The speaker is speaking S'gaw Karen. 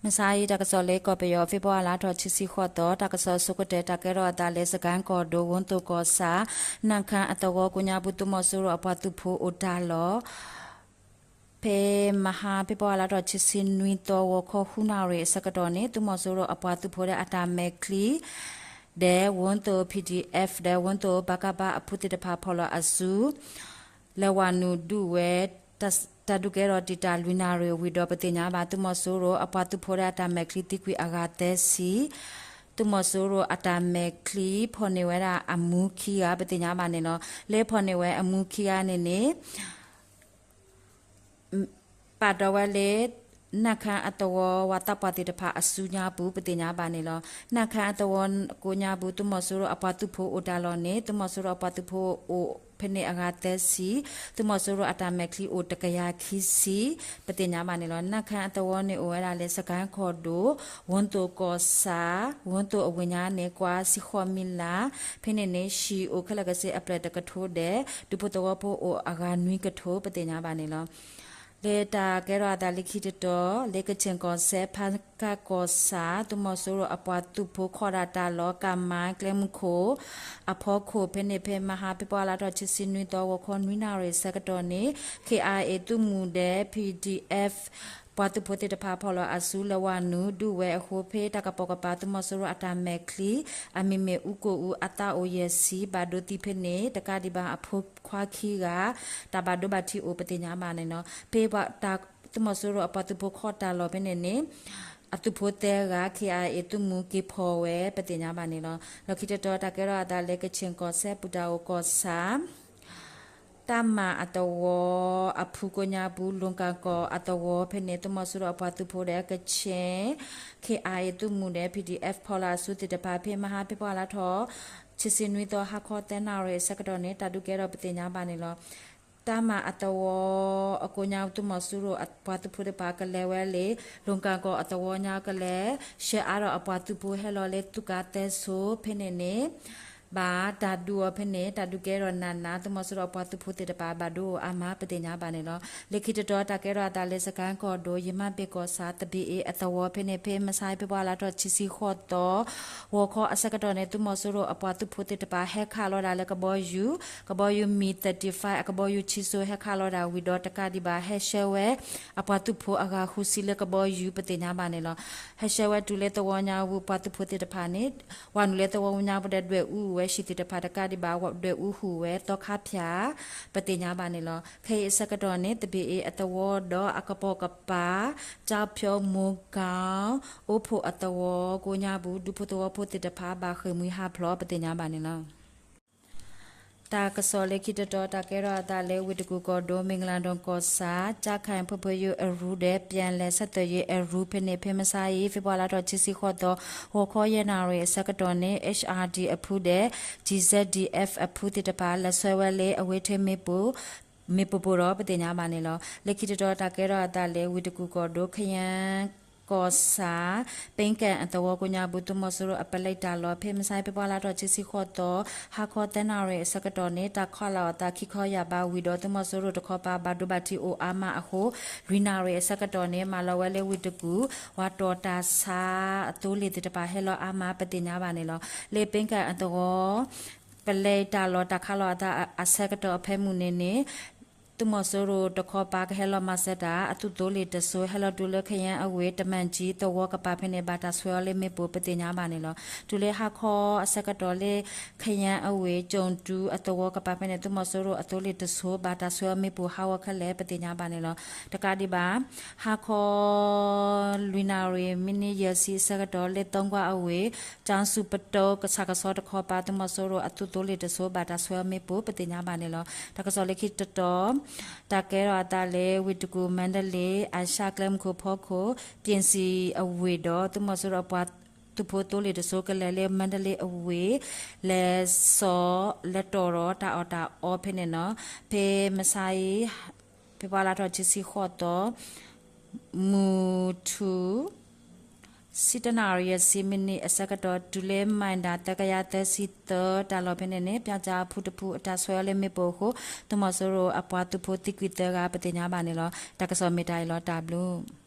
မုၢ်ဆါအံၤ တၢ်ကစီၣ်လၢကီၢ်ပယီၤ ဖ့ၤဘြူၤအါလါထီၣ်ခံဆံဃိးသီ တၢ်ကစီၣ်ဆိကတၢၢ် တၢ်ကဲထီၣ်အသးလၢ စကဲၣ်ကီၢ်ဒိၣ် ဝူသိၣ်ကီၢ်ဆၣ် နၢ်ခါအသဝီကိးညါပူၤ သုးမီၤစိရိၤအပှၤသုးဖိအိၣ်တၢ်လီၢ် ဖဲမဟါ ဖ့ၤဘြူၤအါလါထီၣ်ခံဆံနွံသီ ဂီၤခီဃုနၣ်ရံၣ်အဆၢကတီၢ်န့ၣ် သုးမီၤစိရိၤအပှၤသုးဖိဒီးအတၢ်မဲာ်ချံ ဒီး ဝူသိၣ် PDF ဒီး ဝူသိၣ် ပကဖ အဖုသ့ၣ်တဖၣ်ဖီၣ်လီၤအစု လဲၤဝးနုာ်ဒုးဝဲ တၢ်ဒုးကဲထီၣ်တံာ်တာ်လွံၢ်နၣ်ရံၣ်ဝံၤဒီး ပသ့ၣ်ညါဘၣ် သုးမီၤစိရိၤအပှၤသုးဖိဒီးအတၢ်မဲာ်ချံသံကွံာ်အဂၤသၢဆံ သုးမီၤစိရိၤအတၢ်မဲာ်ချံဖီၣ်န့ၢ်ဝဲဒၣ်အမူခံဂၤ ပသ့ၣ်ညါဘၣ်န့ၣ်လီၤ. လၢဖီၣ်န့ၢ်ဝဲအမူခံဂၤန့ၣ်န့ၣ် ပာ်ဒီးဝဲလၢ နၢ်ခါအသဝီ ဝၤသးပှၢ်သ့ၣ်တဖၣ်အစုညါပူၤ ပသ့ၣ်ညါဘၣ်န့ၣ်လီၤ. နၢ်ခါအသဝီကိးညါပူၤ သုးမီၤစိရိၤအပှၤသုးဖိအိၣ်တၢ်လီၢ်န့ၣ် သုးမီၤစိရိၤအပှၤသုးဖိအိၣ်ဖဲန့ၣ်အဂၤသၢဆံ, သုးမီၤစိရိၤအတၢ်မဲာ်ချံအိၣ်တကယၤခံဆံ ပသ့ၣ်ညါဘၣ်န့ၣ်လီၤ. နၢ်ခါအသဝီန့ၣ်အိၣ်ဝဲဒၣ်လၢ စကဲၣ်ကီၢ်ဒိၣ်, ဝူသိၣ်ကီၢ်ဆၣ်, ဝူသိၣ်အဝ့ၢ်ညါန့ၣ် ကွၢ်ဆံဃိးမံလး, ဖဲန့ၣ်န့ၣ် ဟံၣ်အိၣ်ခဲလၢာ်ကစ့အဖျၢၣ်တကထိဒီး ဒူဖိသဝီဖိအိၣ်အဂၤနွံကထိ ပသ့ၣ်ညါဘၣ်န့ၣ်လီၤ. လၢတၢ်ကဲထီၣ်အသးလၢခံတတီၤ လၢကခ့ၣ်ကီၢ်စဲၣ် ဖးကၣ်ကီၢ်ဆၣ် သုးမီၤစိရိၤအပှၤသုးဖိခီၣ်တၢ်တၢ်လီၢ် ကမါကျဲမုၢ်ခိၣ် အဖီခိၣ် ဖဲန့ၣ်ဖဲမဟါ ဖ့ၤဘြူၤအါလါထီၣ်ခံဆံနွံသီ ဂီၤခီနွံနၣ်ရံၣ်အဆၢကတီၢ်န့ၣ် ခ့ၣ်အါအ့ၣ် သုးမုၢ်ဒီး PDF ပှၤသုးဖိသ့ၣ်တဖၣ်ဖီၣ်လီၤအစု လဲၤဝးနုာ်ဒုးဝဲအဃိ ဖဲတၢ်ကပိာ်ကပၤ သုးမီၤစိရိၤအတၢ်မဲာ်ချံ အမံၤမ့ၢ်အူကိၣ်အူ အသးအိၣ်ယဲၢ်ဆံ ဘၣ်ဒိသံဖဲန့ၣ် တကးဒံးဘၣ်အဖိခွါခံဂၤ တၢ်ဘၣ်ဒိဘၣ်ထံးအိၣ် ပသ့ၣ်ညါဘၣ်န့ၣ်လီၤ. ဖဲ သုးမီၤစိရိၤအပှၤသုးဖိခီၣ်တၢ်လီၢ်ဖဲန့ၣ်န့ၣ် အသုးဖိသၢဂၤ ခ့ၣ်အါအ့ၣ် သုးမုၢ်က့ၤဖီၣ်ဝဲ ပသ့ၣ်ညါဘၣ်န့ၣ်လီၤ. လီၢ်ခံတတီၤ တၢ်ကဲထီၣ်အသးလၢ ကခ့ၣ်ကီၢ်စဲၣ် ပူၤတၢ်အိၣ်ကီၢ်ဆၣ် တၢ်မၤအသဝီအဖုကိးညါပူၤ လူၣ်ကၣ်ကီၢ်အသဝီဖဲန့ၣ် သုးမီၤစိရိၤအပှၤသုးဖိဒီး ကခ့ၣ် ခ့ၣ်အါအ့ၣ် သုးမုၢ်ဒီး PDF ဖီၣ်လီၤအစုသ့ၣ်တဖၣ် ဖဲမဟါ ဖ့ၤဘြူၤအါလါထီၣ် ခံဆံနွံသီ ဟါခီသၢနၣ်ရံၣ်အဆၢကတီၢ်န့ၣ် တၢ်ဒုးကဲထီၣ် ပသ့ၣ်ညါဘၣ်န့ၣ်လီၤ. တၢ်မၤအသဝီအကိးညါ သုးမီၤစိရိၤအပှၤသုးဖိတဖၣ်ကလဲၤဝဲလၢ လူၣ်ကၣ်ကီၢ်အသဝီညါ ကလဲၤဆှၢအါထီၣ်အပှၤသုးဖိဟဲလီၤလၢ သုးကါသၢဆိ ဖဲန့ၣ်န့ၣ် ဘၣ်တၢ်ဒုးအီၤဖဲန့ၣ် တၢ်ဒုးကဲထီၣ်နးနး သုးမီၤစိရိၤအပှၤသုးဖိသ့ၣ်တဖၣ် ဘၣ်ဒိအိၣ်အါမး ပသ့ၣ်ညါဘၣ်န့ၣ်လီၤ. လၢခံတတီၤ တၢ်ကဲထီၣ်အသးလၢ စကဲၣ်ကီၢ်ဒိၣ် ယမၤဘ့ၣ်ကီၢ်ဆၣ် သဘ့ၣ်အ့ၣ်အသဝီဖဲန့ၣ် ဖဲမဆါ ဖ့ၤဘြူၤအါလါထီၣ် ခံဆံဃိးသီ ဂီၤခီအဆၢကတီၢ်န့ၣ် သုးမီၤစိရိၤအပှၤသုးဖိသ့ၣ်တဖၣ် ဟဲခးလီၤဒၣ်လၢကဘီယူၤ, ကဘီယူၤ မံၣ် သၢၣ်တံၣ်ဖၢၣ် အကဘီယူၤခံဆိ ဟဲခးလီၤဒၣ်ဝံၤဒီး တကးဒံးဘၣ် ဟဲဆှၢဝဲ အပှၤသုးဖိအဂၤဃုဆံလၢကဘီယူၤ ပသ့ၣ်ညါဘၣ်န့ၣ်လီၤ. ဟဲဆှၢဝဲတုၤလၢသဝီညါပူၤ ပှၤသုးဖိသ့ၣ်တဖၣ်န့ၣ် ဝးနုာ်လၢသဝီညါပူၤဒီး ဒွဲၣ်အူဝဲဟံၣ်သ့ၣ်တဖၣ် တကးဒံးဘၣ် ဒွဲၣ်အူဟူးဝဲသီခါဖၠၣ် ပသ့ၣ်ညါဘၣ်န့ၣ်လီၤ. ခဲအံၤအဆၢကတီၢ်န့ၣ် သဘ့ၣ်အ့ၣ်အသဝီဒီးအကပိာ်ကပၤ ကၠၣ်ဖၠီ မိၢ်ကၣ် အိၣ်ဖှိၣ်အသဝီကိးညါပူၤ ဒူဖိသဝီဖိသ့ၣ်တဖၣ် ဘၣ်ဃ့ၢ်မှံဟးဖျိး ပသ့ၣ်ညါဘၣ်န့ၣ်လီၤ. တၢ်ကစီၣ်လၢခံတတီၤ တၢ်ကဲထီၣ်အသးလၢ ဝ့ၢ်တကူၣ်ကီၢ်ဒိၣ် မ့ၢ်ကလၤဒိၣ်ကီၢ်ဆၣ် ကၠၣ်ခဲၣ် ဖှိၣ်ဖိယာ်အရူဒီး ပျံၤလဲၣ် ဆၢသၢယ့ၣ်အရူဖဲန့ၣ် ဖဲမဆါအံၤ ဖ့ၤဘြူၤအါလါထီၣ် ခံဆံဃိးသီ ဂီၤခီယဲၢ်နၣ်ရံၣ်အဆၢကတီၢ်န့ၣ် HRD အဖုဒီး GZDF အဖုသ့ၣ်တဖၣ် လဲၤဆှၢဝဲလၢအဝ့ၢ်ထၢမ့ၣ်ပိၢ် မ့ၣ်ပိၢ်ပိၢ်ဒီး ပသ့ၣ်ညါဘၣ်န့ၣ်လီၤ. လၢခံတတီၤ တၢ်ကဲထီၣ်အသးလၢ ဝ့ၢ်တကူၣ်ကီၢ်ဒိၣ် ခယၣ်ကီၢ်ဆၣ် ပ့ကၣ်အသဝီကိးညါပူၤ သုးမီၤစိရိၤအပလဲတၢ်လီၢ် ဖဲမဆါ ဖ့ၤဘြူၤအါလါထီၣ် ခံဆံဃိးသီ ဟါခီသၢနၣ်ရံၣ်အဆၢကတီၢ်န့ၣ် တၢ်ခးလီၤအသးခံခီယၢ်ဘးဝံၤဒီး သုးမီၤစိရိၤတခီပၤ ဘၣ်ဒိဘၣ်ထံးအိၣ်အါမးအဃိ လွံၢ်နၣ်ရံၣ်အဆၢကတီၢ်န့ၣ် မၤလီၤဝဲလၢဝ့ၢ်တကူၣ် ဝးတီၤတၢ်ဆါအသိလ့ၣ်သ့ၣ်တဖၣ် ဟဲလီၤအါမး ပသ့ၣ်ညါဘၣ်န့ၣ်လီၤ. လၢပ့ကၣ်အသဝီ ပလဲတၢ်လီၢ် တၢ်ခးလီၤအသးအဆၢကတီၢ်အဖၢမုၢ်န့ၣ်န့ၣ် သုးမီၤစိရိၤတခီပၤ ကဟဲလီၤမၤစၢၤတၢ် အသုးသိလ့ၣ်တစိၤ ဟဲလီၤတုၤလၢ ခယၣ်အဝ့ၢ် တမၣ်ကၠံသဝီကပၤဖဲန့ၣ် ဘၣ်တၢ်ဆွဲအီၤလၢမ့ၣ်ပိၢ် ပသ့ၣ်ညါဘၣ်န့ၣ်လီၤ. တုၤလၢဟါခီအဆၢကတီၢ်လၢ ခယၣ်အဝ့ၢ် ကၠိၣ်တူအသဝီကပၤဖဲန့ၣ် သုးမီၤစိရိၤအသိလ့ၣ်တစိၤ ဘၣ်တၢ်ဆွဲအီၤမ့ၣ်ပိၢ်ဟးဂီၤခဲလၢာ် ပသ့ၣ်ညါဘၣ်န့ၣ်လီၤ. တကးဒံးဘၣ် ဟါခီ လွံၢ်နၣ်ရံၣ် မံးနံးယဲၢ်ဆံအဆၢကတီၢ် လၢသီကွၢ်အဝ့ၢ် ကၠၣ်စူၣ်ပတီၢ် ကဆၣ်ကဆီတခီပၤ သုးမီၤစိရိၤအသုးသိလ့ၣ်တစိၤ ဘၣ်တၢ်ဆွဲအီၤမ့ၣ်ပိၢ် ပသ့ၣ်ညါဘၣ်န့ၣ်လီၤ. တၢ်ကစီၣ်လၢခံတတီၤ တၢ်ကဲထီၣ်အသးလၢ ဝ့ၢ်တကူၣ် မါဒလ့ အၤၡၣ်ကျဲမုၢ်ခိၣ်ဖီခိၣ် ပၠ့ၣ်စံၣ်အဝ့ၢ်ဒီး သုးမီၤစိရိၤအပှၤသုးဖိသိလ့ၣ်တစိၤ ကလဲၤလၢမါဒလ့အဝ့ၢ် လဲၤစိာ် လဲၤတီၢ်ဒီးတၢ်အီၣ်တၢ်အီဖဲန့ၣ်လီၤ. ဖဲမဆါအံၤ ဖဲပှၤလါထီၣ်ခံဆံဃိးသီ မုၢ်ထူၣ် ဆံတၢနၣ်ရံၣ် ဆံမံးနံးအဆၢကတီၢ် တုၤလၢမံးဒၣ် သၢကယၤသၢဆံသၢ တၢ်လီၢ်ဖဲန့ၣ်န့ၣ် ပၠၣ်ကၠၣ်အဖုတဖု အတၢ်ဆွဲအီၤလၢမ့ၣ်ပိၢ်အဃိ သုးမီၤစိရိၤအပှၤသုးဖိသံကွံာ်သၢဂၤ ပသ့ၣ်ညါဘၣ်န့ၣ်လီၤ. တၢ်ကစီၣ်မ့ၢ်တၢ်အံၤလီၤ တၢ်ဘျုး